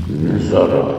ንዛረብ።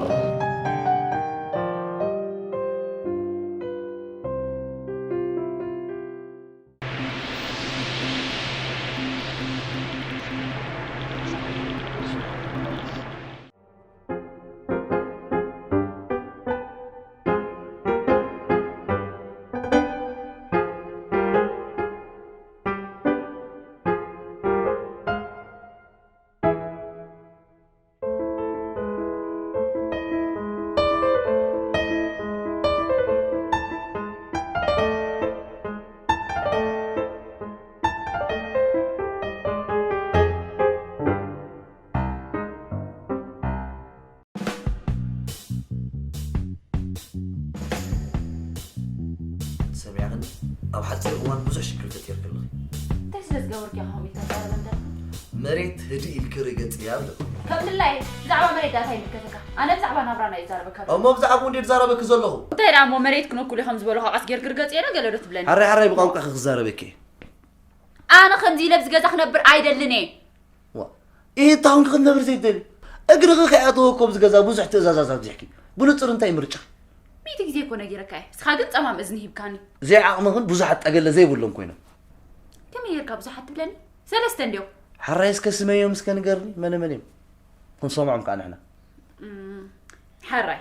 ሰሚዕኽኒ? ኣብ ሓፂር እዋን ብዙሕ ሽግር ፈጢርኪ ኣለኺ። እንታይ ስለ ዝገበርኩ ኢኻ ከምኡ ኢልካ ትዛረበኒ ዘለኻ? መሬት ህድእ ኢልኪ ርገፅያ ኣለኹ። ከም ድላየ ብዛዕባ መሬት ዳኣ እንታይ ይምልከተካ? ኣነ ብዛዕባ ናብራና እየ ዝዛረበካ ዘለኹ። እሞ ብዛዕባኡ እንድየ ዝዛረበኪ ዘለኹ። እንታይ ደኣ እሞ መሬት ክነኩሉ ኢኸም ዝበሉኻ ቃስ ጌርኪ ርገፅየ ዶ ገለ ዶ ትብለኒ? ሓራይ ሓራይ ብቋንቋኺ ክዛረበኪ እየ። ኣነ ከምዚ ኢለ ኣብዚ ገዛ ክነብር ኣይደልን እየ። ዋ፣ ኢሂ፣ እንታ ኹንኪ ክትነብሪ ዘይትደሊ? እግርኺ ከይኣተወ እኮ ኣብዚ ገዛ ብዙሕ ትእዛዛት ኣብዚሕኪ። ብንጹር እንታይ ምርጫ? ሚእቲ ግዜ እኮ ነጊረካ እየ። እስኻ ግን ጸማም እዝኒ ሂብካኒ። ዘይዓቕምኽን ብዙሓት ጠገለ ዘይብሎም ኮይኖም። ከመይ ጌርካ ብዙሓት ትብለኒ? ሰለስተ እንድዮም። ሓራይ እስከ ስመዮም እስከ ንገርኒ፣ መነ መን እዮም? ክንሰምዖም ከኣ ንሕና። እም፣ ሓራይ፣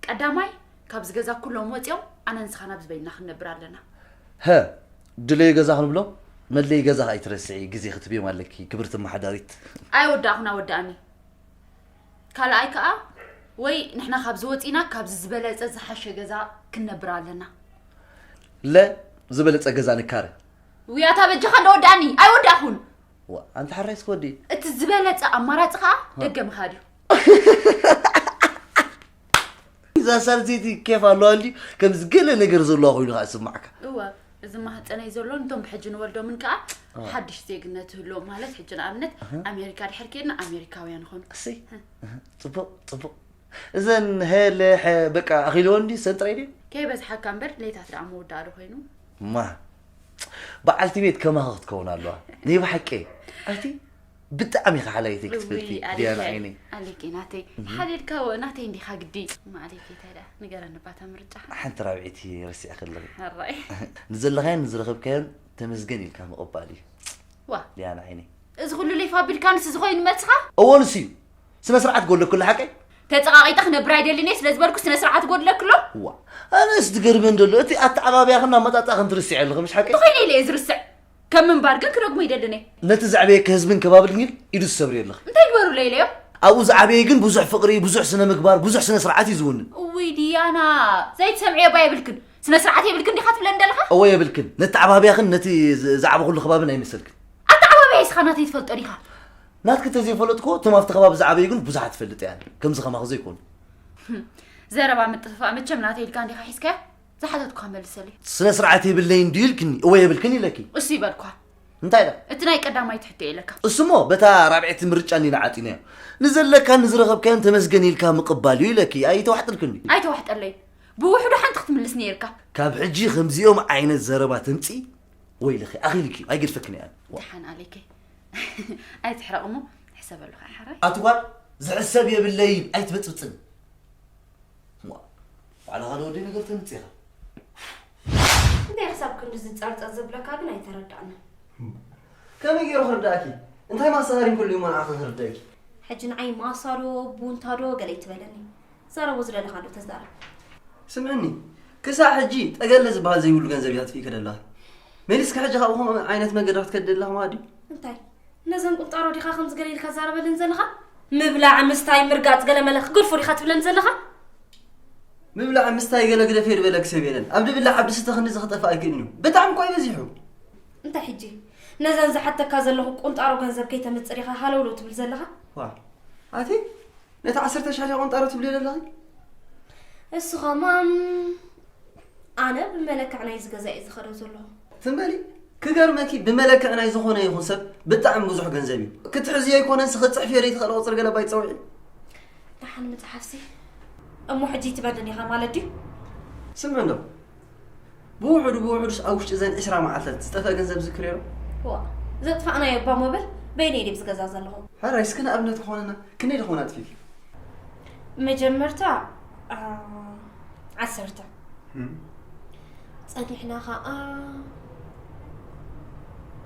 ቀዳማይ፣ ካብዚ ገዛ ኩሎም ወጺኦም፣ ኣነን ንስኻን ኣብዚ በይንና ክንነብር ኣለና። ሀ፣ ድለዩ ገዛ ክንብሎ? መድለዪ ገዛ ኣይትረስዒ፣ ግዜ ክትብዮም ኣለኪ፣ ክብርቲ ኣመሓዳሪት። ኣይወዳእኹን፣ ኣወዳእኒ። ካልኣይ ከኣ፣ ወይ ንሕና ካብዚ ወጺና፣ ካብዚ ዝበለጸ ዝሓሸ ገዛ ክንነብር ኣለና። ለ፣ ዝበለጸ ገዛ ንካረ። ውይ፣ ኣታ በጃኻ እንዶ ወዳእኒ፣ ኣይወዳእኹን። ዋ፣ ኣንቲ ሓራይ እስኪ ወዲ። እቲ ዝበለጸ ኣማራጺ ከኣ ደገ ምኻድ እዩ። እዛ ሳልሰይቲ ኬፍ ኣለዋ እንዲ፣ ከምዚ ገለ ነገር ዘለዋ ኮይኑ ከኣ ይስማዓካ። እወ፣ እዚ ማህፀነይ ዘሎ፣ ነቶም ብሕጂ ንወልዶምን ከኣ ኣዎ። ሓድሽ ዜግነት ይህልዎም። ማለት፣ ሕጂ ንኣብነት፣ ኣሃ። ኣሜሪካ ድሕር ኬድና፣ ኣሜሪካውያን ይኾኑ። እሰይ፣ እህ። እህ፣ ጽቡቕ፣ ጽቡቕ። እዘን ሀ፣ ለ፣ ሐ፣ በቃ፣ ኣኺልወን ድዩ? ሰን ጥራይ ድዩ? ከይበዝሓካ እምበር፣ ለይታት ደኣ መወዳእዶ ኮይኑ። ማ፣ በዓልቲ ቤት ከማኺ ክትከውን ኣለዋ። ናይ ብሓቂ። ኣቲ፣ ብጣዕሚ ኢኻ ሓላይተይ ክትፈልጢ፣ እውይ፣ ዲያና ኣሌከይ፣ ዓይነይ። ኣሌከይ ናተይ። እህ። ሓሊልካ ወ-፣ ናተይ እንዲኻ ግዲ። እማ ኣሌከይ፣ እንታይ ደኣ? ንገረኒ ባታ ምርጫኻ። ሓንቲ ራብዐይቲ ረሲዕኺ ኣለኺ። ሕራይ። ንዘለኻዮን ንዝረኸብካዮን ተመስገን ኢልካ ምቕባል እዩ። ዋ። ዲያና ዓይነይ። እዚ ኩሉ ሌፍ ኣቢልካ ንሱ ዝኾይኑ መልስኻ? እዎ፣ ንሱ እዩ። ስነ ስርዓት ጎድለክሉ ሓቀይ? ተጸቓቒጠ ክነብር ኣይደልን እየ ስለ ዝበልኩ ስነ ስርዓት ጎድለክሎ? ዋ። ኣነስ ዝገርመን ዘሎ፣ እቲ ኣተዓባብያኽን ኣመጻጽኣኽን ትርስዒ ኣለኺ፣ ምሽ ሓቀይ? እንተኾይነ ኢለ እየ ዝርስዕ። ከም ምንባር ግን ክደግሞ ይደልን እየ። ነቲ ዘዕበየኪ ህዝብን ከባብን ግን ኢዱ ትሰብሪ ኣለኺ። እንታይ ግበሩለይ ኢለዮም? ኣብኡ ዝዓበየ ግን ብዙሕ ፍቕሪ፣ ብዙሕ ስነ ምግባር፣ ብዙሕ ስነ ስርዓት እዩ ዝውንን። እውይ ዲያና፣ ዘይትሰምዕዮ እባ የብልክን። ስነ ስርዓት የብልክን ዲኻ ትብለኒ ዘለኻ? እወ የብልክን። ነቲ ኣተዓባብያኽን ነቲ ዝ-፣ ዝዓበኹሉ ከባብን ኣይመሰልክን። ኣተዓባብያ እስኻ ናተይ ትፈልጦ ዲኻ? ናትኪ ተዘይፈለጥኩዎ፣ እቶም ኣብቲ ከባቢ ዝዓበዩ ግን ብዙሓት ይፈልጥ እየ ኣነ። ከምዚ ከማኺ ዘይኮኑ። ዘረባ ምጥፍፋእ መቸም ናተይ ኢልካ እንዲኻ ሒዝካዮ? ዝሓተትኳ መልሰለይ። ስነ ስርዓት የብለይን ድዩ ኢልክኒ? እወ የብልክን ኢለኪ። እሱ ይበልኳ። እንታይ ኢለ? እቲ ናይ ቀዳማይ ትሕቶ ኢለካ። እሱሞ በታ ራብዐይቲ ምርጫ እንዲና ዓጺናዮ። ንዘለካን ንዝረኸብካዮን ተመስገን ኢልካ ምቕባል እዩ ኢለኪ። ኣይተዋሕጠልክን ድዩ? ኣይተዋሕጠለይን። ብውሕዱ ሓንቲ ክትምልስ ነይርካ። ካብ ሕጂ ከምዚኦም ዓይነት ዘረባ ተምጺ ወይልኺ፣ ኣኺልኪ እዩ፣ ኣይገድፈክን እየ ኣነ። ዋ። ደሓን ኣሌከ። ኣይትሕረቕ እሞ፣ ሕሰበሉ ኸዓ ሓራይ። ኣቲ ጓል፣ ዝሕሰብ የብለይን፣ ኣይትበጽብጽን። ዋ፣ ባዕልኻ ዶ ወደይ ነገር ተምጽእ ኢኻ? እንታይ ክሳብ ክንዲ ዝጸርጸር ዝብለካ ግን ኣይተረዳእንን። ከመይ ገይሩ ክርዳእኪ? እንታይ ማሳሃሪን ኩሉ እሞ ንዓኺ ክርዳእኪ? ሕጂ ንዓይ ማሳ ዶ፣ ቡንታ ዶ ገለ ኣይትበለኒ። ዛረቦ ዝደለኻ ዶ ተዛረብ። ስምዕኒ፣ ክሳዕ ሕጂ ጠገለ ዝበሃል ዘይብሉ ገንዘብ እያ ትፍኢከ ደለኻ። መሊስካ ሕጂ ካብኡ ከምኡ ዓይነት መገዲ ክትከዲ ደለኻ ማለት ድዩ? እንታይ? ነዘን ቁንጣሮ ዲኻ ከምዚ ገለ ኢልካ ትዛረበለን ዘለኻ? ምብላዕ፣ ምስታይ፣ ምርጋጽ ገለ መለ ክገድፎ ዲኻ ትብለን ዘለኻ? ምብላዕ ምስታይ ገለ ግደፍ የድበለክ ሰብ የለን። ኣብ ድብላዕ ኣብ ድስተ ክንዲ ዝኽጠፍ ኣይክእልን እዩ። ብጣዕሚ እኮ እዩ በዚሑ። እንታይ ሕጂ? ነዘን ዝሓተካ ዘለኹ ቁንጣሮ ገንዘብ ከይተምጽእ ዲኻ ሃለውለው ትብል ዘለኻ? ዋ፣ ኣቲ ነቲ ዓሰርተ ሽሕ ቁንጣሮ ትብልዮ ዘለኺ? እሱ ኸማን ኣነ ብመለክዕ ናይ ዝገዛ እየ ዝኸዶ ዘለኹ። ትም በሊ፣ ክገርመኪ፣ ብመለክዕ ናይ ዝኾነ ይኹን ሰብ ብጣዕሚ ብዙሕ ገንዘብ እዩ። ክትሕዝዮ ኣይኮነንስ፣ ክትጽሕፍዮ ዘይትኽእሊ ቁጽሪ ገለ ባይ ትጸውዒ። ደሓን ምጽሓፍሲ። እሞ ሕጂ ትበድን ኢኻ ማለት ድዩ? ስምዒ እንዶ፣ ብውሑዱ ብውሑዱስ ኣብ ውሽጢ እዘን ዕስራ መዓልታት ዝጠፍአ ገንዘብ ዝክርዮ ዶ? ዋ፣ ዘጥፋእናዮ እባ ሞበል በይነይ ድየ ዝገዛ ዘለኹ? ሕራይ፣ እስኪ ንኣብነት ክኾነና፣ ክንደይ ደኾን ኣጥፊእኪ? መጀመርታ ዓ- ዓሰርተ፣ ጸኒሕና ኸዓ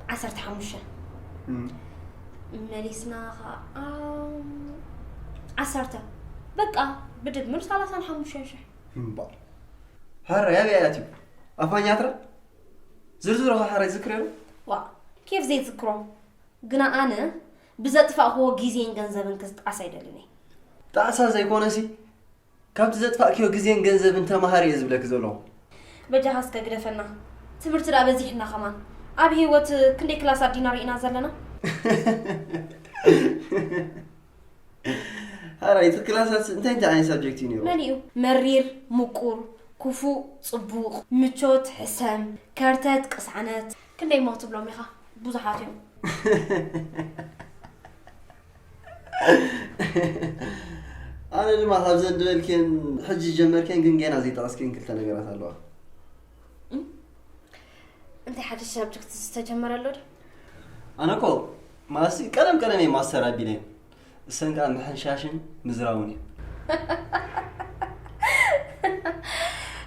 ዓሰርተ ሓሙሽተ፣ መሊስና ኸዓ ዓሰርተ፣ በቃ ብድምር ሰላሳን ሓሙሽተን ሽሕ። እምባል ሃራ ያበይ ኣትዩ? ኣፋኛትራ ዝርዝሩ ኸ ሓራይ ዝክር የሉ? ዋ፣ ኬፍ ዘይዝክሮ? ግና ኣነ ብዘጥፋእክዎ ግዜን ገንዘብን ክዝጣስ ኣይደልን እየ። ጣዕሳ ዘይኮነሲ ካብቲ ዘጥፋእክዮ ግዜን ገንዘብን ተማሃሪ እየ ዝብለኪ ዘለኹ። በጃኻ እስከ ግደፈና። ትምህርቲ ደኣ በዚሕና ከማን። ኣብ ህይወት ክንደይ ክላስ ኣዲና ርኢና ዘለና? ሓራይ እቲ ክላሳት እንታይ እንታይ ዓይነት ሳብጀክት እዩ ነይሩ? መሊኡ። መሪር፣ ምቁር፣ ክፉእ፣ ጽቡቕ፣ ምቾት፣ ሕሰም፣ ከርተት፣ ቅሳነት፣ ክንደይ እሞ ክትብሎም ኢኻ? ብዙሓት እዮም። ኣነ ድማ ካብዘን ዝበልክየን ሕጂ ጀመርክየን ግን ገና ዘይጠቐስክየን ክልተ ነገራት ኣለዋ። እንታይ ሓድሽ ሳብጀክት ዝተጀመረ ኣሎ ዶ? ኣነ እኮ ማሲ ቀደም ቀደም እየ ማስተር ኣቢለየን። እሰን ከዓ ምሕንሻሽን ምዝራውን እየ።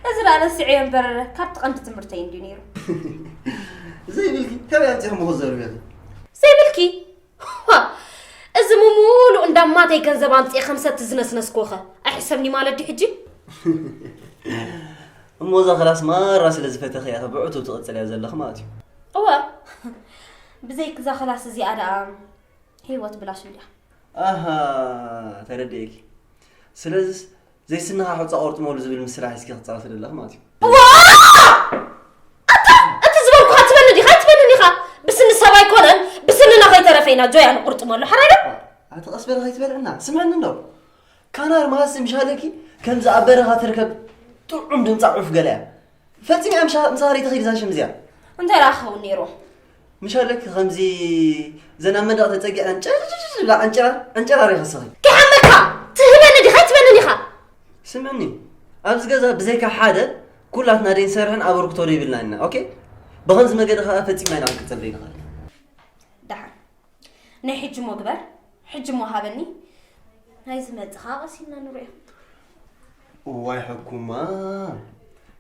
እዚ ደኣ ረሲዐዮ እምበር ካብቲ ቀንዲ ትምህርተይ እንድዩ ነይሩ። ዘይብልኪ ከመይ ኣምፂኹም ክዘርብ እየ? ዘይብልኪ? ዋ፣ እዚ ምሙሉ እንዳማተይ ገንዘብ ኣምፅኤ ከም ሰቲ ዝነስነስኩኸ ኣይሕሰብኒ ማለት ድዩ ሕጂ? እሞ እዛ ክላስ ማራ ስለ ዝፈተኽያ ብዕቱብ ትቕፅልያ ዘለኽ ማለት እዩ። እወ፣ ብዘይክዛ ክላስ እዚኣ ደኣ ህይወት ብላሽ እንድያ። ኣሃ፣ ተረዲኤኪ። ስለዚስ ዘይስንኻ ሑፃ ቆርጥመሉ ዝብል ምስላ ሒዝኪ ክትፃወቲ ዘለኽ ማለት እዩ። ዋ! ኣታ እቲ ዝበልኩኻ ትበኒ ዲኻ ኣይትበንን ኢኻ? ብስኒ ሰብ ኣይኮነን ብስንና ከይተረፈ ኢና ጆያ ንቁርጥመሉ ሓራይ ዶ? ኣቲ ቀስ በለ ከይትበልዕና ስምዕኒ እንዶ። ካናር ማሲ ምሻለኪ ከምዚ ኣብ በረኻ ትርከብ ጥዑም ድምፃ ዑፍ ገለ እያ። ፈፂም እያ ምሻ ምሳሪ ተኺድ እዛ ሽም እዚኣ። እንታይ ደኣ ክኸውን ነይሩ? ምሻለኪ ከምዚ ዘን ኣብ መንደቕ ተፀጊዐን ጨጭጭጭ ዝብላ ዕንጭራር ዕንጭራር ይኸሰኺ። ከይሓመካ ትህበኒ ዲኻ ኣይትበንን ኢኻ? ስምዕኒ ኣብዚ ገዛ ብዘይካ ሓደ ኩላትና ደይንሰርሕን ኣበርክቶ ደይብልና ኢና። ኦኬ ብኸምዚ መገዲ ከዓ ፈፂምና ኢና ክንቅፅል ደይንኽእል። ደሓን ናይ ሕጂ እሞ ግበር፣ ሕጂ እሞ ሃበኒ። ናይ ዝመጽእ ኸኣ ቀሲልና ንርእዮ። እዋይ ሕኩማ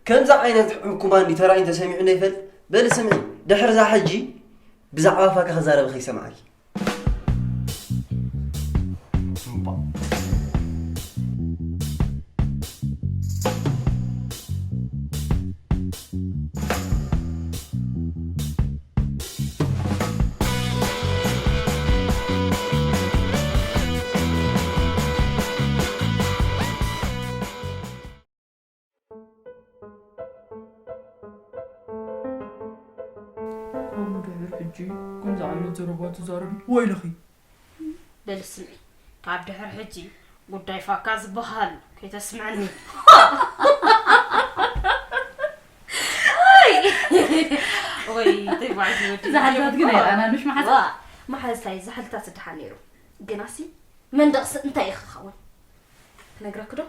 ከምዚ ዓይነት ሕኩማ እንዲ ተራእዩ ተሰሚዑ እንዳይፈልጥ በሊ ስምዒ ድሕሪ እዛ ሕጂ ብዛዕባ ፋካ ክዛረበ ከይሰምዓኪ። ከምኡ ድሕር ሕጂ ከምዚ ዓይነት ዘረባ ትዛረቢ ወይለኺ። በል ስምዒ፣ ካብ ድሕር ሕጂ ጉዳይ ፋካ ዝበሃል ከይተስምዐኒ። ወይ ተባዕቲ ወዲ እዛ ሓልታት ግን ኣይረኣናን፣ ምሽ መሓዛ? ዋ፣ መሓዝታይ እዛ ሓልታት ድሓን ነይሩ። ግናሲ መንደቕሲ እንታይ እዩ ክኸውን? ክነግረኪ ዶ?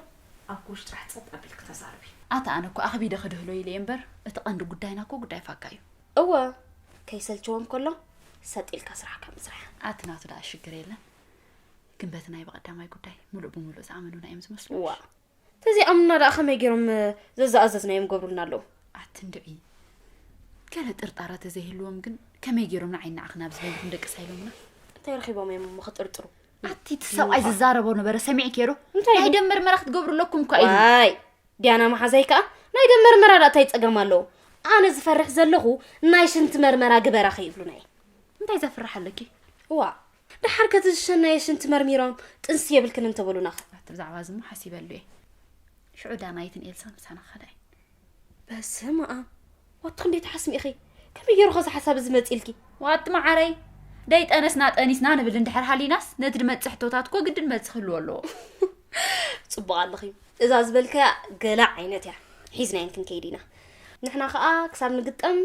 ኣብ ጉሽ ጥራሕ ጸጥ ኣቢልኪ ተዛረቢ። ኣታ ኣነ እኮ ኣኽቢደ ክድህሎ ኢለ እየ እምበር፣ እቲ ቀንዲ ጉዳይና እኮ ጉዳይ ፋካ እዩ። እወ፣ ከይሰልችዎም ከሎ ሰጥ ኢልካ ስራሕካ ምስራሕ። ኣቲ ናቱ ደኣ ሽግር የለን። ግን በቲ ናይ ብቐዳማይ ጉዳይ ሙሉእ ብሙሉእ ዝኣመኑና እዮም ዝመስሉ። ዋ፣ ተዘይኣምኑና ደኣ ከመይ ገይሮም፣ እ፣ ዘዝኣዘዝናዮም ይገብሩልና ኣለዉ? ኣቲ እንድዒ። ገለ ጥርጣረ ተዘይህልዎም ግን ከመይ ገይሮም ንዓይ ንዓኺ ናብ ዝበሉ ክንደቅስ ኣይሎምና? እንታይ ረኺቦም እዮም እሞ ክጥርጥሩ? ኣቲ እቲ ሰብኣይ ዝዛረቦ ነበረ ሰሚዕክዮ ዶ? እንታይ? ናይ ደም መርመራ ክትገብሩ ኣለኩም እኳ ኢሉ። ዋይ፣ ዲያና መሓዛይ ከኣ ናይ ደም መርመራ ደኣ እንታይ ጸገም ኣለዎ? ኣነ ዝፈርሕ ዘለኹ ናይ ሽንቲ መርመራ ግበራ ከይብሉና እየ። እንታይ ዘፍርሕ ኣለኪ? እዋ፣ ደሓር ከ እቲ ዝሸናየ ሽንቲ መርሚሮም ጥንሲ የብልክን እንተበሉናኸ? ኣቲ ብዛዕባ እዚ እሞ ሓሲበሉ እየ። ሽዑ ዳናይትን ኤልሳን ምሳና ክኸዳ እየን። በስመ ኣብ። ዋቲ ክንደይ ትሓስሚ ኢኺ? ከመይ ገይሩ ኸዚ ሓሳብ እዚ መጺእልኪ? ዋቲ መዓረይ፣ ደይ ጠነስና ጠኒስና ንብል እንድሕር ሃሊናስ ነቲ ድመጽእ ሕቶታት እኮ ግድን መልሲ ክህልዎ ኣለዎ። ጽቡቕ ኣለኺ። እዛ ዝበልከያ ገለ ዓይነት እያ። ሒዝናየን ክንከይድ ኢና። ንሕና ኸኣ ክሳብ ንግጠም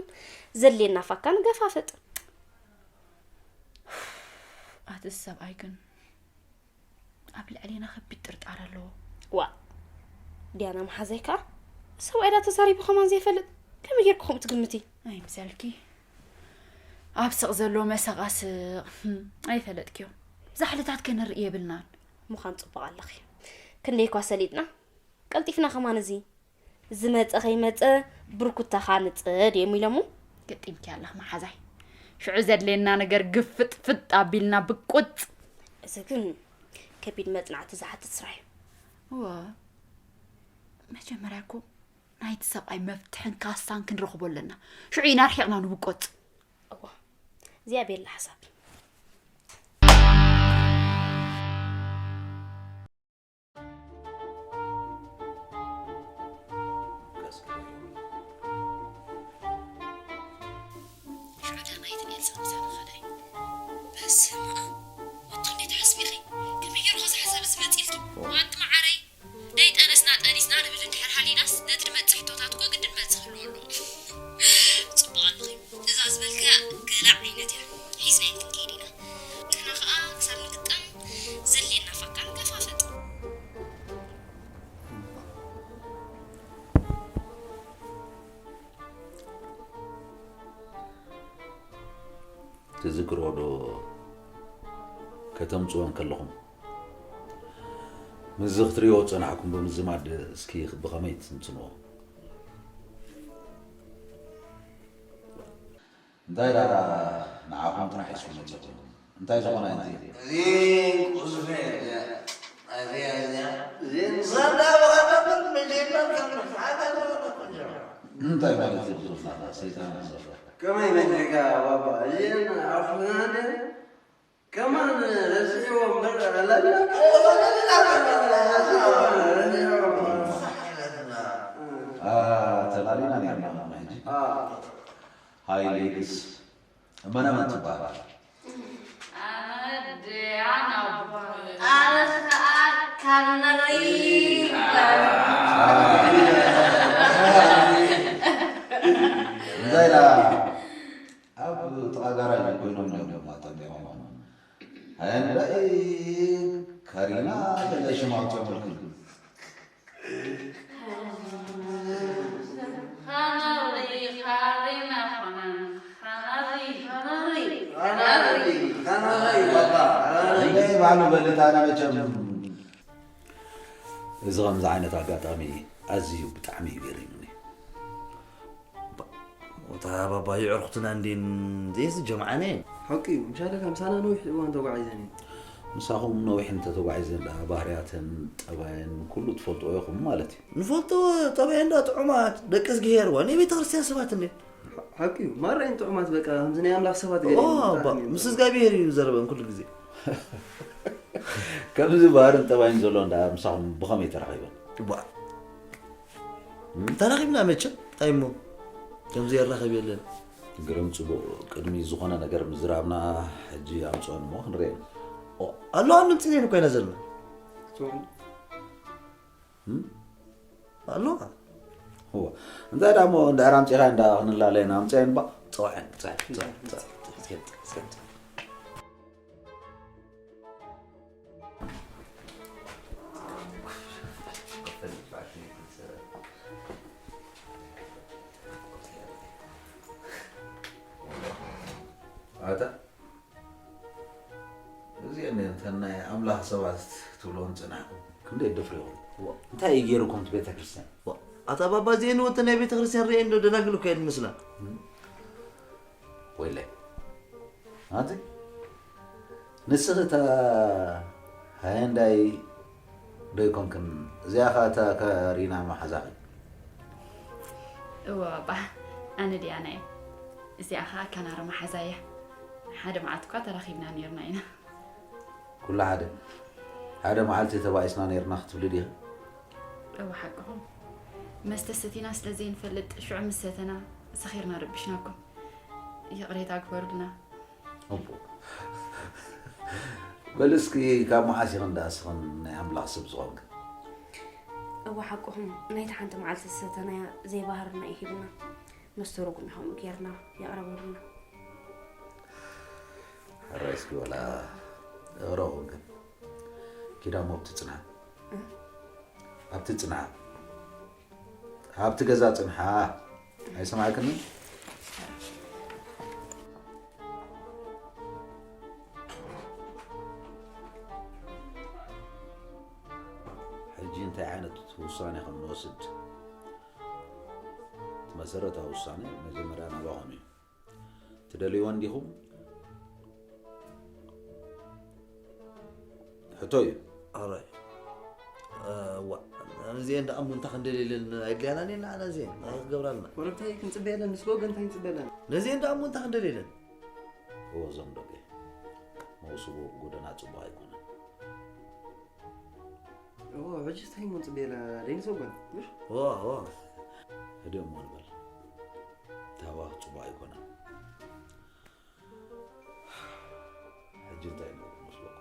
ዘድልየና ፋካ ንገፋፍጥ። ኣቲ እዚ ሰብኣይ ግን ኣብ ልዕሌና ከቢድ ጥርጣረ ኣለዎ። ዋእ፣ ዲያና መሓዘይ ከኣ ሰብኣይ ዳ ተዛሪቡ ከማን ዘይፈልጥ ከመይ ጌርኪ ከምኡ ትግምቲ? ኣይምሰልኪ። ኣብ ስቕ ዘሎ መሰቓ ስቕ። ህም፣ ኣይፈለጥክዮ። ዛሕልታት ከነርኢ የብልናን። ምዃን ጽቡቕ ኣለኺ። ክንደይ እኳ ሰሊጥና፣ ቀልጢፍና ከማን እዚ ዝመጸ ከይመጸ ብርኩታኻ ንጸ ድዮም ኢሎሞ? ገጢምኪ ኣለኽ መሓዛይ። ሽዑ ዘድልየና ነገር ግፍጥ ፍጥ ኣቢልና ብቁጽ። እዚ ግን ከቢድ መጽናዕቲ ዝሓትት ስራሕ እዩ። እወ፣ መጀመርያ እኮ ናይቲ ሰብኣይ መፍትሕን ካሳን ክንረኽቦ ኣለና። ሽዑ ኢና ርሒቕና ንብቆጽ። እወ፣ እዚኣ ቤላ ሓሳብ። ሽዑ ዳናይትን ኤልሳን ምሳና ኸዳ እዩ። በስመ ኣብ። ወዲ ክንደይ ትሓስቢ ኢኺ? ከመይ ገይሩ ኸዚ ሓሳብ እዚ መጺእልኪ? ዋዲ መዓረይ፣ ደይ ጠነስና ጠኒስና ንብል እንድሕር ሃሊናስ፣ ነቲ ድመጽእ ሕቶታት እኮ ግድን መልሲ ክህልዎ ኣለዎ። ጽቡቕ ኣለኺ። እዛ ዝበልክያ ገለ ዓይነት እያ። ሒዝናያ ክንከይድ ኢና። ንሕና ኸኣ ክሳብ ንግጠም ዘድልየና ፋካ ንከፋፈጥ። ትዝክርዎ ዶ ከተምጽዎ እንከለኹም፣ ምስዚ ክትርእይዎ ዝጸናሕኩም ብምዝማድ እስኪ ብኸመይ ትትንትንዎ? እንታይ ደኣ ንዓኹም ጥራሕ ሒዝኩም መጺኹም? እንታይ ዝኾነ ኣንቲ? እዚ ቁስሊ እያ። እዚኣ፣ እዚኣ። እዚ ንሳዳ ብቐደም መጀመር ከም ሓደ ዝኾነ ቁንጆ። እንታይ ማለት እዩ? ብዙሕ ናታ ሰይጣን እዩ ዘሎ። ከመይ መዲካ ባባ? እዚ ኣፍና እንደ ከማን ረሲዕዎ እምበር፣ ኣላላ፣ ረሲዕዎ። ኣ፣ ተላሊና ነርና ሕጂ። ኣ። ሃይ ሌዲስ፣ መነመን ትበሃል? ኣነ ዲያና እበሃል። ኣነስ ከኣ ካርነሪ እበሃል። እንታይ ኢላ? ኣብ ጥቓ ጋራጅ ኮይኖም እዮም ኣጠሚቖም። ሃያ ንዳኢ ካሪና ገለ ሽም ኣውፅኦምልኩም። ኸነሪ፣ ኻሪና ኾነን፣ ኸነሪ፣ ኸነሪ፣ ኸነሪ፣ ኸነሪ፣ ባባ፣ ኸነሪ። እንደ ባሉ በልታ መቸም እዚ ከምዚ ዓይነት ኣጋጣሚ ኣዝዩ ብጣዕሚ እዩ ገሪሙኒ። ባ-፣ እታ ባባ የዕርኽትና እንዴን ዘይዚ ጀምዓነ። ሓቂ እዩ። ምሻለካ ምሳና ነዊሕ እዋን ተጓዒዘን እየን። ምሳኹም ነዊሕ እንተተጓዒዘን ደኣ ባህርያተን ጠባየን ኩሉ ትፈልጥዎ ኢኹም ማለት እዩ። ንፈልጦ ጠባየን ደኣ ጥዑማት፣ ደቂ እዝግሄር፣ ዋና ቤተ ክርስቲያን ሰባት እንዴ። ሓ-፣ ሓቂ እዩ። ማራ እየን ጥዑማት በቃ ከምዚ ናይ ኣምላኽ ሰባት ገለ ኦ፣ እየን። ኣባ፣ ብጣዕሚ ምስ እዝጋብሄር እዩ ዘረበን ኩሉ ግዜ። ከምዚ ባህርን ጠባይን ዘሎ እንዳ ምሳኹም ብኸመይ ተራኺበን? ባ-፣ ተራኺብና መቸም፣ እንታይ እሞ? ከምዚ የራኽብ የለን። ግርም ጽቡቕ፣ ቅድሚ ዝኾነ ነገር ምዝራብና ሕጂ ኣምጽኦን እሞ ክንርእየን። ኦ፣ ኣሎ ኣብ ንምጽነን እኮ ኢና ዘለና። ጽቡቕ። እም? ኣሎ። እዋ፣ እንታይ ደኣ እሞ እንድሕር ኣምጺኻየን ደኣ ክንላለየን ኣምጽኣየን ባ። ጽውዐን፣ ጽውዐን፣ ጽውዐን፣ ጽውዐን። ኣታ እዚአን እተን ናይ ኣምላኽ ሰባት ትብልወን ጽናሕኩም ክንደይ ደፍሪኹም? ዋ፣ እንታይ እዩ ገይሩኩም እቲ ቤተ ክርስቲያን? ዋ፣ ኣታ ባባ እዚአን ወተ ናይ ቤተ ክርስቲያን ርእየን ዶ ደናግል እኮ እየን ዝመስላ። እም። ወይለይ። ኣንቲ ንስኺ እታ ሃየንዳይ ዶ ኣይኮንክን? እዚኣ ኸኣ እታ ካሪና መሓዛኺ። እወ ባባ፣ ኣነ ዲያና እየ። እዚኣ ኸኣ ካናራ መሓዛ እያ። ሓደ መዓልቲ እኳ ተራኺብና ነይርና ኢና። ኩሉ ሓደ፣ ሓደ መዓልቲ ተባኢስና ነይርና ክትብሊ ዲኺ? እወ ሓቅኹም። መስተ ሰቲና ስለ ዘይንፈልጥ ሽዑ ምስ ሰተና ሰኺርና ረቢሽናኩም። ይቕሬታ ግበሩልና። እቦ። በል እስኪ ካብ መዓስ ኢኽን ደኣ እስኽን ናይ ኣምላኽ ሰብ ዝኾንክን? እወ ሓቅኹም፣ ናይቲ ሓንቲ መዓልቲ ዝሰተናያ ዘይባህርና እዩ ሂብና። መስተ ርጉም እዩ ከምኡ ጌርና የቕረበሉና። ሕራይ እስኪ ወላ እቕረቡ ግን ኪዳ እሞ ኣብቲ ጽንሓ። እ? ኣብቲ ጽንሓ። ኣብቲ ገዛ ጽንሓ። ኣይሰማዕክኒ? እንታይ ዓይነት ውሳኔ ከም ንወስድ፣ እቲ መሰረታዊ ውሳኔ መጀመርያ ናባኹም እዩ። ትደልይወን ዲኹም? ሕቶ እዩ። ኣራይ። እዋ፣ ነዚኤን ደኣ እሞ እንታይ ክንደልየለን ኣይድልያናን እየን ንዓና እዚኤን። እንታይ ክገብራልና? ወረብታይ ክንጽበየለን፣ ምስ ጎገ እንታይ ክንጽበየለን? ነዚኤን ደኣ እሞ እንታይ ክንደልየለን? እዎ፣ እዞም ደቂ መውስቦ ጎደና ጽቡቕ ኣይኮነን። እዎ፣ ሕጂ እንታይ እሞ ንጽበየለን? ደይንሰጎን፣ ምሽ? እዎ፣ እዎ። ህድእ እሞ ንበል። ታዋ ጽቡቕ ኣይኮነን። ሕጂ እንታይ ንገብር መስለኩም?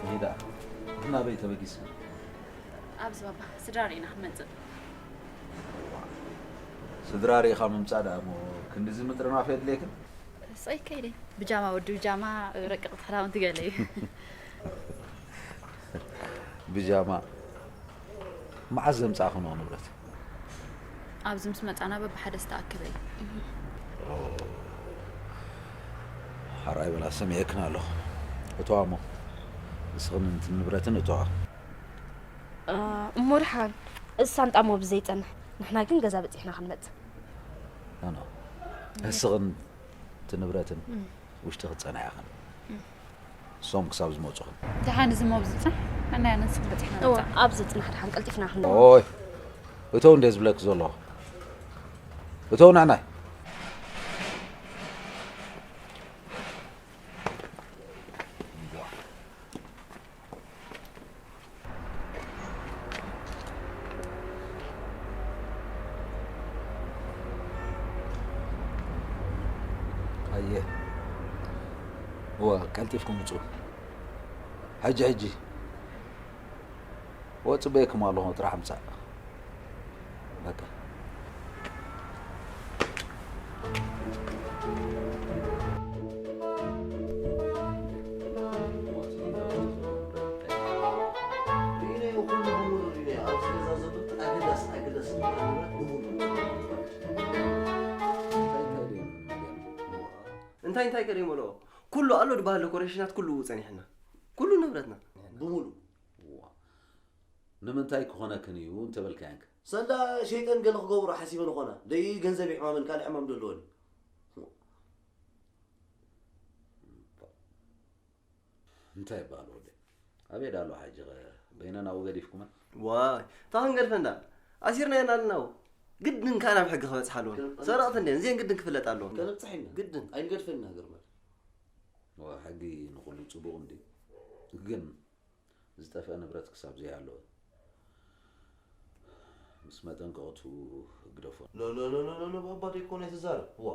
ይዳ ናበይ ተበጊሰ? ኣብዚ ባባ፣ ስድራ ርኢና ክንመጽእ። ስድራ ርኢኻ ምምጻእ ደኣ እሞ ክንድዚ ምጥርናፍ የድልየክን? ስቕ ከይደ። ብጃማ፣ ወዲ ብጃማ፣ ረቀቕቲ ክዳውንቲ ገለ እዩ። ብጃማ መዓስ ዘምጻእኽንኦ ንብረት? ኣብዚ ምስ መጻና በብሓደ ዝተኣከበ እዩ። ኦ፣ ሓራይ በላ፣ ሰሚዐክን ኣለኹ። እተዋ እሞ፣ ንስኽን ንብረትን እተዋ። እ፣ እሞ ደሓን፣ እዚ ሳንጣ እሞ ብዘይጸንሕ፣ ንሕና ግን ገዛ በጺሕና ክንመጽእ። ኖ፣ ኖ። ንስኽን እቲ ንብረትን እም። ውሽጢ ክትጸንሓ ኢኽን። እም። እሶም ክሳብ ዝመጹኽን። ደሓን እዚ እሞ ብዝጽንሕ፣ ንሕና ንስኽን በጺሕና እወ፣ ንመጽእ። ኣብ ዝጽንሕ ደሓን ቀልጢፍና ክንመ- ኦይ፣ እተው እንደ ዝብለኪ ዘለኹ። እተው ንዕናይ። ኣየ። እወ፣ ቀልጢፍኩም ውጹ። ሕጂ፣ ሕጂ። እወ፣ ጽበየኩም ኣለኹ፣ ጥራሕ ምጻእ። በቃ። እንታይ እንታይ ከደይ መለኦ? ኩሉ ኣሎ ድበሃል እኮ ሬሽናት ኩሉ ጸኒሕና። ኩሉ ንብረትና። ብሙሉ። እዋ። ንምንታይ ክኾነክን እዩ እንተበልካየንከ? ሰላ ሸይጠን ገለ ክገብሮ ሓሲበን ኾና። ደይ ገንዘብ ይሕማመን ካልእ ሕማም ደለወን። እንታይ ይበሃል ወደይ? ኣበይ ዳሎ ሓጂ ኸ በይነን ኣብኡ ገዲፍኩመን? ዋይ፣ እታ ክንገድፈን ዳ? ኣሲርናየን ኣለና እው። ግድን ከኣ ናብ ሕጊ ክበጽሓ ኣለወን። ሰረቕቲ እንድየን፣ እዚአን ግድን ክፍለጣ ኣለወን። ከነብጽሐን ኢና። ግድን። ኣይንገድፈን ኢና፣ ገርመል። ዋ፣ ሕጊ ንኹሉ ጽቡቕ እንድዩ። ግን ዝጠፍአ ንብረት ክሳብ ዘይሃለወ ምስ መጠንቀቕትኡ ግደፎ። ሎ፣ ሎ፣ ሎ፣ ሎ፣ ሎ፣ ሎ፣ ባባ ደይኮነ ትዛረብ። ዋ።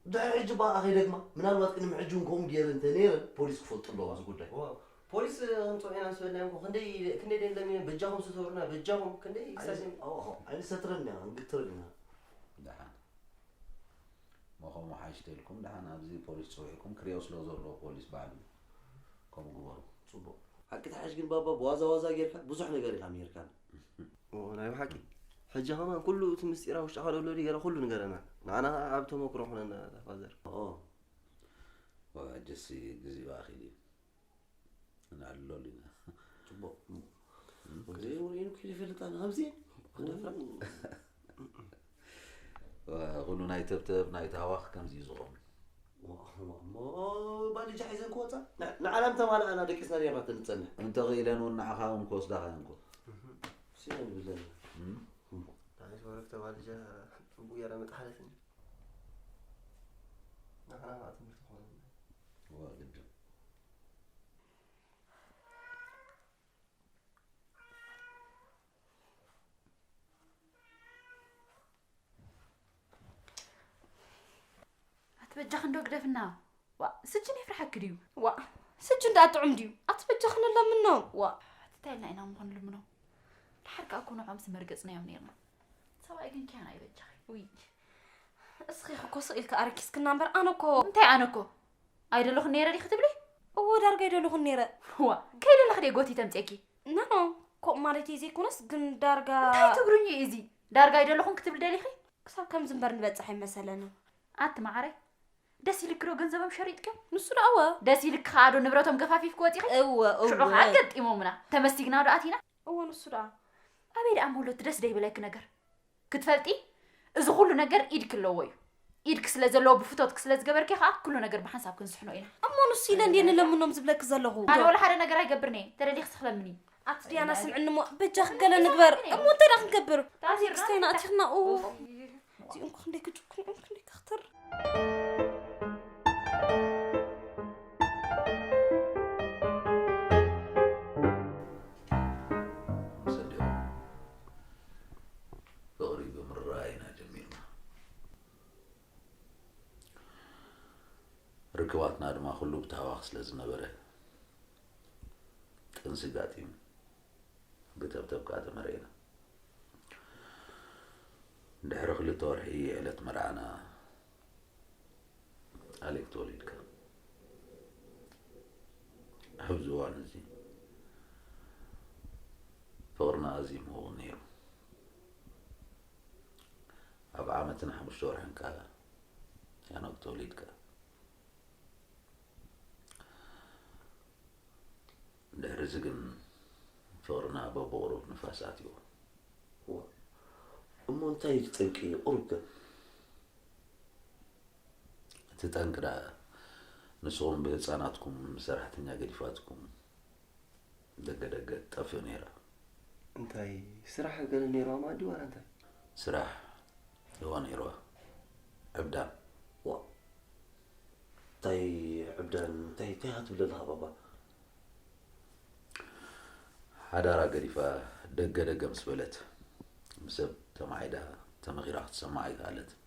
ድሕሪ ሕጂ ብኣኣ ከይደግማ፣ ምናልባት ቅድሚ ሕጂ እውን ከምኡ ገይረ እንተ ነይረ፣ ፖሊስ ክፈልጡ ኣለዎ ኣብዚ ጉዳይ። ዋ። ፖሊስ ከምጽኦ ኢና ምስ በልናዮም እኮ፣ ክንደይ፣ ክንደይ ደን ለሚኖም፣ በጃኹም ስቶሩና፣ በጃኹም፣ ክንደይ ኣይ-፣ ክሳብ ኣዎ፣ ኣዎ፣ ኣይንሰትረን ኢና፣ ንግትረን ኢና። ደሓን። እሞ ከምኡ ሓይሽ ተልኩም፣ ደሓን ኣብዚ ፖሊስ ጽውዒኩም ክሪኦ ስለ ዘለዎ ፖሊስ ባዕሉ ከምኡ ግበሩ። ጽቡቕ። ሓቂ ትሓሽ ግን ባባ ብዋዛ ዋዛ ጌርካ ብዙሕ ነገር ኢኻ ምሂርካና። ኦ፣ ናይ ብሓቂ። ሕጂ ከማን ኩሉ እቲ ምስጢራ ውሽጥኻ ደሎ ድዩ ገለ ኩሉ ንገረና። ንዓና ከዓ ዓቢ ተመክሮ ኾነና ፋዘር። ኦ። ዋ፣ ሕጂስ ግዜኡ ኣኺሉ እዩ። ንዕልለሉ ኢና። ጽቡቕ። እም፣ ወደይ ወሬን ከይፈልጣ ንኸምዚ ክደፍራ። ዋ፣ ኩሉ ናይ ተብተብ፣ ናይ ታህዋኽ ከምዚ እዩ ዝኾኑ። ዋ፣ ዋ፣ እሞ ባልጃ ሒዘን ክወጻ? ን-፣ ንዓለም ተማልኣና ደቂስና ኔርና ተንጸንሕ። እንተኽኢለን እውን ንዓኻ እውን ክወስዳኻ እየን እኮ። እህ፣ ሲለን ብለን። እም። ናይ ሶረፍ ተባልጃ ጽቡቕ ገይራ መጥሓለትኒ። ንዓና ከዓ ትምህርቲ ኾነና። ዋ፣ ግድን። ኣቲ በጃኺ እንዶ ግደፍና። ዋ፣ ስጅን የፍርሓኪ ድዩ? ዋ፣ ስጁ እንዳ ጥዑም ድዩ? ኣቲ በጃኺ ንለምኖም። ዋ፣ እንታይ ኢልና ኢና እሞ ክንልምኖም? ድሓር ከኣ እኮ ንዖም ዝመርገጽናዮም ነይርና። ሰብኣይ ግን ኪያን ኣይበጃኺ። ውይ፣ እስኺ እኮ ስቕ ኢልኪ ኣረኪስክና እምበር፣ ኣነ እኮ እንታይ ኣነ እኮ? ኣይደለኹን ነይረ ዲኺ ትብሊ? እዎ፣ ዳርጋ ኣይደለኹን ነይረ። ዋ፣ ከይደለኺ ድየ ጎቲተ ኣምጺኤኪ? ኖ፣ ኖ፣ ከምኡ ማለተይ ዘይኮነስ፣ ግን ዳርጋ እንታይ ትግርኛ እዩ እዚ? ዳርጋ ኣይደለኹን ክትብሊ ደሊኺ? ክሳብ ከምዚ እምበር ንበጽሕ ኣይመሰለንን። ኣቲ መዓረይ፣ ደስ ኢልኪ ዶ ገንዘቦም ሸሪጥክዮም? ንሱ ደኣ እወ። ደስ ኢልኪ ከኣ ዶ ንብረቶም ገፋፊፍኪ ወጺኺ? እወ፣ ሽዑ እወ። ከኣ ገጢሞምና። ተመሲግና ዶ ኣቲና? እወ፣ ንሱ ደኣ። ኣበይ ደኣ እሞ ኣሎ እቲ ደስ ደይብለኪ ነገር? ክትፈልጢ፣ እዚ ኩሉ ነገር ኢድኪ ኣለዎ እዩ። ኢድኪ ስለ ዘለዎ፣ ብፍቶትኪ ስለ ዝገበርኪ ከኣ ኩሉ ነገር ብሓንሳብ ክንስሕኖ ኢና። እሞ ንሱ ኢለ እንድየ ንለምኖም ዝብለኪ ዘለኹ። ኣነ ወላ ሓደ ነገር ኣይገብርን እየ። ተደሊኽሲ ክለምኒ። ኣቲ ዲያና ስምዕኒ እሞ፣ በጃኺ ገለ ንግበር። እሞ እንታይ ደኣ ክንገብር? ተኣሲርና? ክስታይና ኣቲኽና፣ ኡ። እዚኦም እኮ ክንደይ ክጭኩኑ እዮም፣ ክንደይ ከኽትር። ምስ ኣዲኦም ፍቕሪ ብምርኣይ ኢና ጀሚርና። ርክባትና ድማ ኩሉ ብታህዋኽ ስለ ዝነበረ፣ ጥንሲ ጋጢሙ፣ ብተብተብ ከኣ ተመርዒና። ድሕሪ ክልተ ወርሒ ዕለት መርዓና ኣሌክ ተወሊድካ። ኣብዚ እዋን እዚ ፍቕርና ኣዝዩ ምዉቕ ነይሩ። ኣብ ዓመትን ሓሙሽተ ወርሕን ከኣ ሄኖክ ተወሊድካ። ድሕሪ እዚ ግን ፍቕርና በብቑሩብ ንፋስ ኣትይዎ። ዋ፣ እሞ እንታይ እዩ እቲ ጠንቂ? ቁሩብ ከ? እቲ ጠንቂ ደኣ ንስኹም ብህጻናትኩም ሰራሕተኛ ገዲፋትኩም ደገ ደገ ትጠፍእ ነይራ። እንታይ ስራሕ ገለ ነይርዋ ማለት ድዩ ዋላ እንታይ? ስራሕ እዋ ነይርዋ። ዕብዳን። ዋ፣ እንታይ ዕብዳን፣ እንታይ፣ እንታይ ኢኻ ትብል ዘለኻ ባባ? ሓዳራ ገዲፋ ደገ ደገ ምስ በለት፣ ብሰብ ተማዒዳ ተመኺራ ክትሰማዕ ኣይከኣለትን።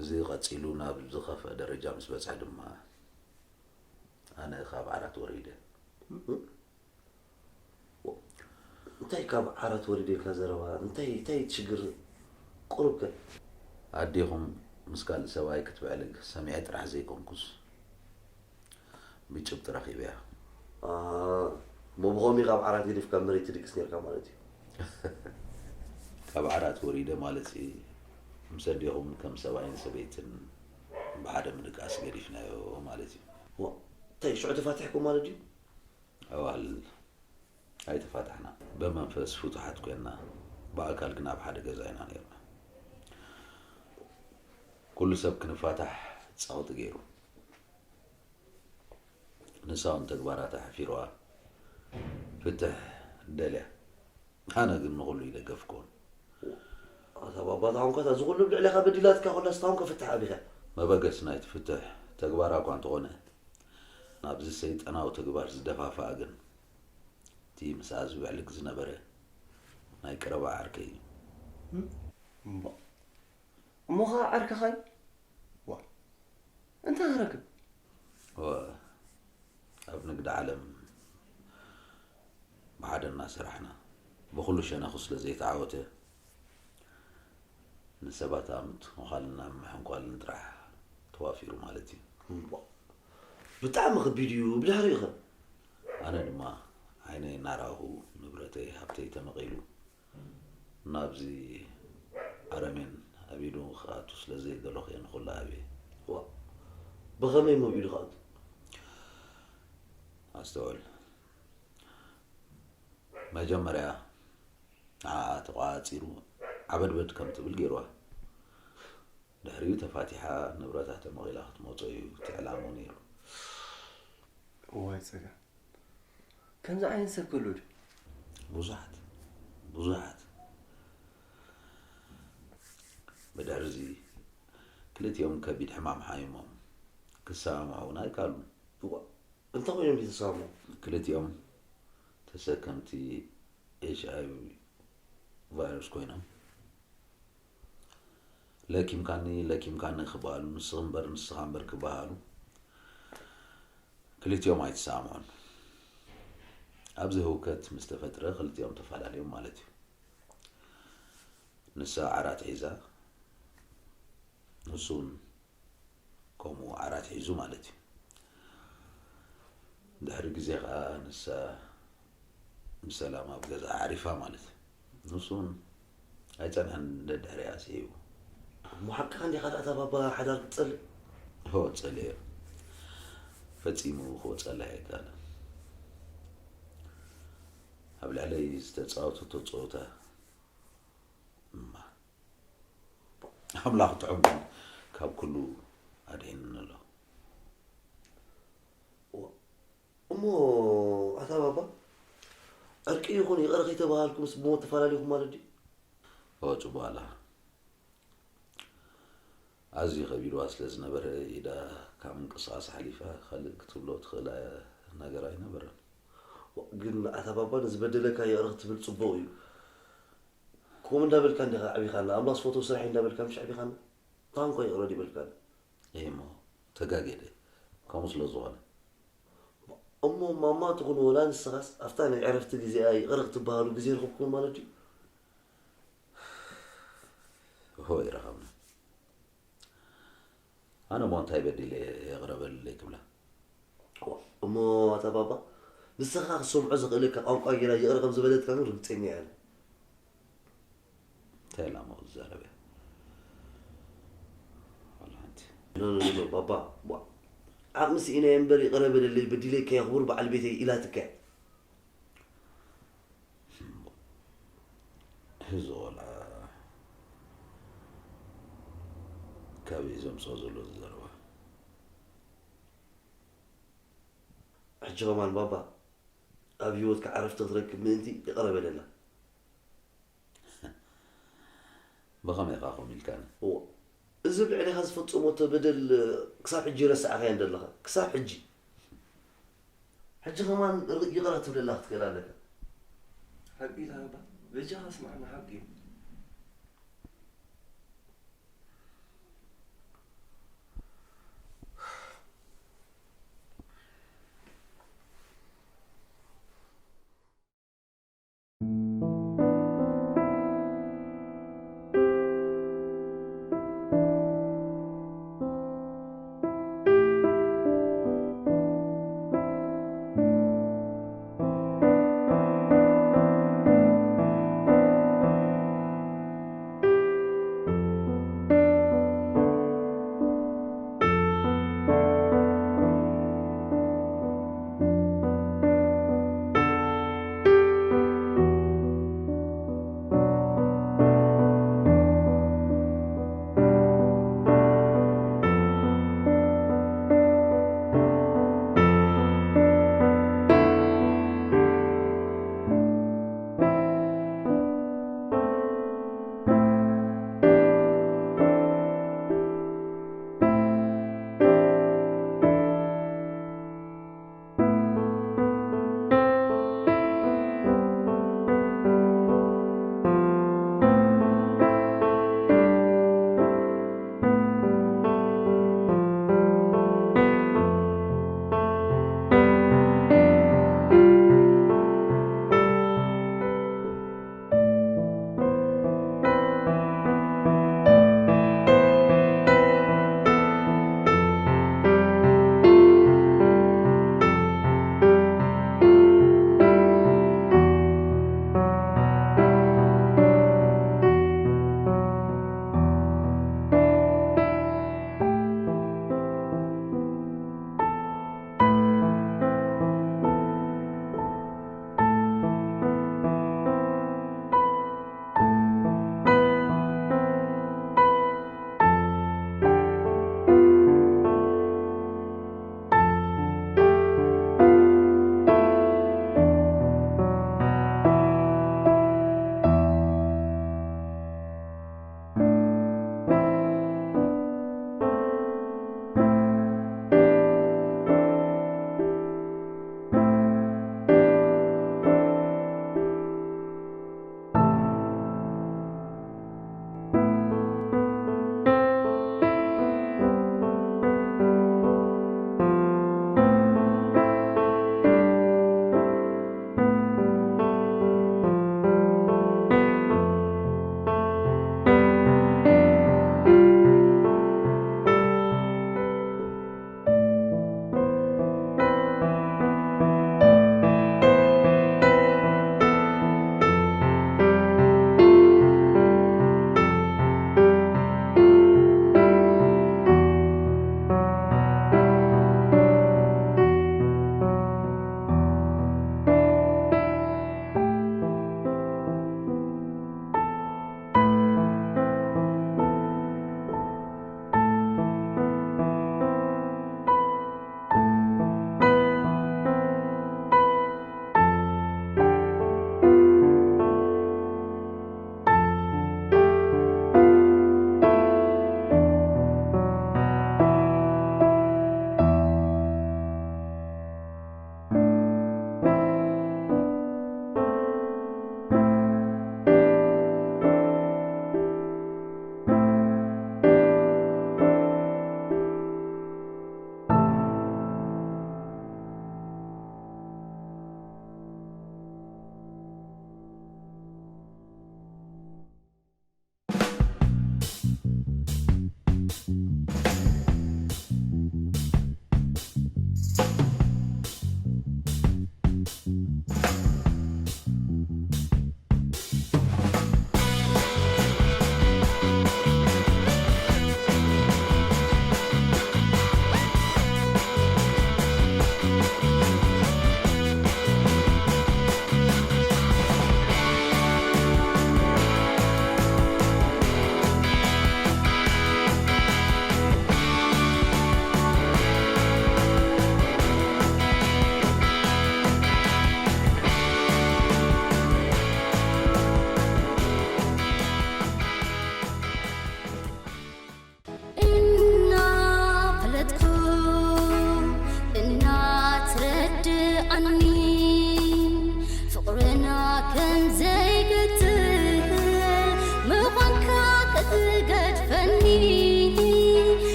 እዚ ቀጺሉ ናብ ዝኸፍአ ደረጃ ምስ በጽሐ ድማ፣ ኣነ ካብ ዓራት ወሪደ። እንታይ ካብ ዓራት ወሪደ ኢልካ ዘረባ? እንታይ፣ እንታይ እቲ ሽግር? ቁሩብ ከ? ኣዴኹም ምስ ካልእ ሰብኣይ ክትብዕልግ ሰሚዐ ጥራሕ ዘይኮንኩስ፣ ብጭብጢ ረኺበያ። አ፣ እሞ ብኸምኡ ካብ ዓራት ገዲፍካ መሬት ትድቅስ ነርካ ማለት እዩ። ካብ ዓራት ወሪደ ማለትሲ፣ ምስ ኣዴኹም ከም ሰብኣይን ሰበይትን ብሓደ ምድቃስ ገዲፍናዮ ማለት እዩ። ዋ፣ እንታይ ሽዑ ተፋቲሕኩም ማለት ድዩ? ኣዋል ኣይተፋታሕና። ብመንፈስ ፍቱሓት ኮይንና፣ ብኣካል ግን ኣብ ሓደ ገዛ ኢና ነይርና። ኩሉ ሰብ ክንፋታሕ ጸቕጢ ገይሩ። ንሳ እውን ተግባራታ ሓፊርዋ ፍትሕ ደልያ። ኣነ ግን ንኹሉ ይደገፍኩን። ኣታ ባባ፣ እታ ኾንካ እታ ዝኹሉ ኣብ ልዕሌኻ በዲላትካ ኮላ፣ ስታ ኾንካ ፍትሕ ኣቢኻ። መበገሲ ናይቲ ፍትሕ ተግባራ እኳ እንተኾነ፣ ናብዚ ሰይጣናዊ ተግባር ዝደፋፍኣ ግን እቲ ምስኣ ዝብዕልግ ዝነበረ ናይ ቀረባ ዓርከይ እዩ። እምባ። እሞ ኸዓ ዓርከኻ እዩ? ዋ፣ እንታይ ክረክብ? ወ-፣ ኣብ ንግዲ ዓለም ብሓደ እናሰራሕና፣ ብኹሉ ሸነኹ ስለ ዘይተዓወተ፣ ንሰባት ኣምት ምዃልና ምሕንቋልን ጥራሕ ተዋፊሩ ማለት እዩ። እምባ። ብጣዕሚ ከቢድ እዩ። ብድሕሪኡ ኸ? ኣነ ድማ ዓይነይ እናረኣኹ ንብረተይ ሃብተይ ተመቒሉ ናብዚ ኣረሜን ኣብ ኢዱ ክኣቱ ስለ ዘይደለኹ እየ ንኹሉ ኣብየ። ዋ፣ ብኸመይ እሞ ኣብ ኢዱ ክኣቱ? ኣስተውዕል። መጀመርያ ንዓኣ ተቋጺሩ ዓበድበድ ከም ትብል ገይርዋ። ድሕሪኡ ተፋቲሓ ንብረታ ተመቒላ ክትመጾ እዩ እቲ ዕላምኡ ነይሩ። እዋይ ጸጋ። ከምዚ ዓይነት ሰብ ክህሉ ድዩ? ብዙሓት፣ ብዙሓት። ብድሕሪ እዚ ክልቲኦም ከቢድ ሕማም ሓሚሞም ክሰማምዑ እውን ኣይከኣሉን። እዋ፣ እንታይ ኮይኖም ድዩ ተሰማምዑ? ክልቲኦም ተሰከምቲ ኤች ኣይ ቪ ቫይረስ ኮይኖም፣ ለኪምካኒ፣ ለኪምካኒ ክበሃሉ፣ ንስኺ እምበር፣ ንስኻ እምበር ክበሃሉ፣ ክልቲኦም ኣይተሰማምዑን። ኣብዚ ህውከት ምስ ተፈጥረ ክልቲኦም ተፈላለዮም ማለት እዩ። ንሳ ዓራት ሒዛ፣ ንሱ እውን ከምኡ ዓራት ሒዙ ማለት እዩ። ድሕሪ ግዜ ኸኣ ንሳ ብሰላም ኣብ ገዛ ዓሪፋ ማለት እዩ። ንሱ እውን ኣይጸንሐን፣ ደድሕሪኣ ስዒቡ። እሞ ሓቅኻ እንዲኻ ደኣ እታ ባባ ሓዳር ክትጸልእ? ሆ፣ ጸልኤ። ፈጺሙ ክወጸላ ኣይከኣለን። ኣብ ልዕለይ ዝተጻወተቶ ጸወታ እማ፣ ኣምላኽ ጥዑም ግን ካብ ኩሉ ኣድሒኑኒ ኣሎ። እሞ ኣታ ባባ፣ ዕርቂ ይኹን ይቕረ ከይተባሃልኩምስ ብሞት ተፈላለኹም ማለት ድዩ? ኦ፣ ጽቡቕ ኣለኻ። ኣዝዩ ከቢድዋ ስለ ዝነበረ፣ ኢዳ ካብ ምንቅስቓስ ሓሊፋ ካልእ ክትብሎ ትኽእላ ነገር ኣይነበረን። ዋ፣ ግን ኣታ ባባ፣ ንዝበደለካ ይቕረ ክትብል ጽቡቕ እዩ። ከምኡ እንዳበልካ እንዲኻ ዓቢኻና። ኣምላኽ ዝፈትዎ ስራሕ እዩ እንዳበልካ ምሽ ዓቢኻና። እንኳን ይቕረ ዲበልካ። እሞ ተጋጌደ፣ ከምኡ ስለ ዝኾነ። እሞ ማማ ትኹን ወላ ንስኻስ ኣብታ ናይ ዕረፍቲ ግዜኣ ይቕረ ክትበሃሉ ግዜ ረኽብኩም ማለት ድዩ? እሆ፣ ይረኸብና። ኣነ እሞ እንታይ በዲለ እየ ይቕረ በልለይ ክብላ? እሞ ኣታ ባባ፣ ንስኻ ክሰምዖ ዝኽእለካ ቋንቋ ጌራ ይቕረ ከም ዝበለትካ ግን ርግጸኛ እየ ኣነ። እንታይ ኢላ እሞ ክትዛረብ እያ? ዋላ ሓንቲ። ኖ፣ ኖ፣ ኖ፣ ኖ፣ ባባ፣ ዋ፣ ዓቕሚ ስኢነ እየ እምበር ይቕረ በለለይ፣ በዲለካ እየ ክቡር በዓል ቤተይ ኢላትካ እያ። እዚ ቆልዓ ካበይ ዘምፅኦ ዘሎ እዚ ዘረባ? ሕጂ ከማን ባባ፣ ኣብ ህይወትካ ዕረፍቲ ክትረክብ ምእንቲ ይቕረ በለላ። ብኸመይ ኢኻ ከምኡ ኢልካኒ? እዎ፣ እዚ ኣብ ልዕሌኻ ዝፈጸመቶ በደል ክሳብ ሕጂ ረሳዕካዮ እንደለኻ። ክሳብ ሕጂ። ሕጂ ከማን ር-፣ ይቕረ ክትብለላ ክትክእል ኣለካ። ሓቂ ኢልካ ባባ፣ በጃኻ ስማዕና፣ ሓቂ እዩ።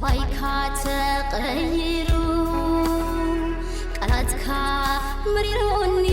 ባይካ ተቐይሩ ቃላትካ መሪሩኒ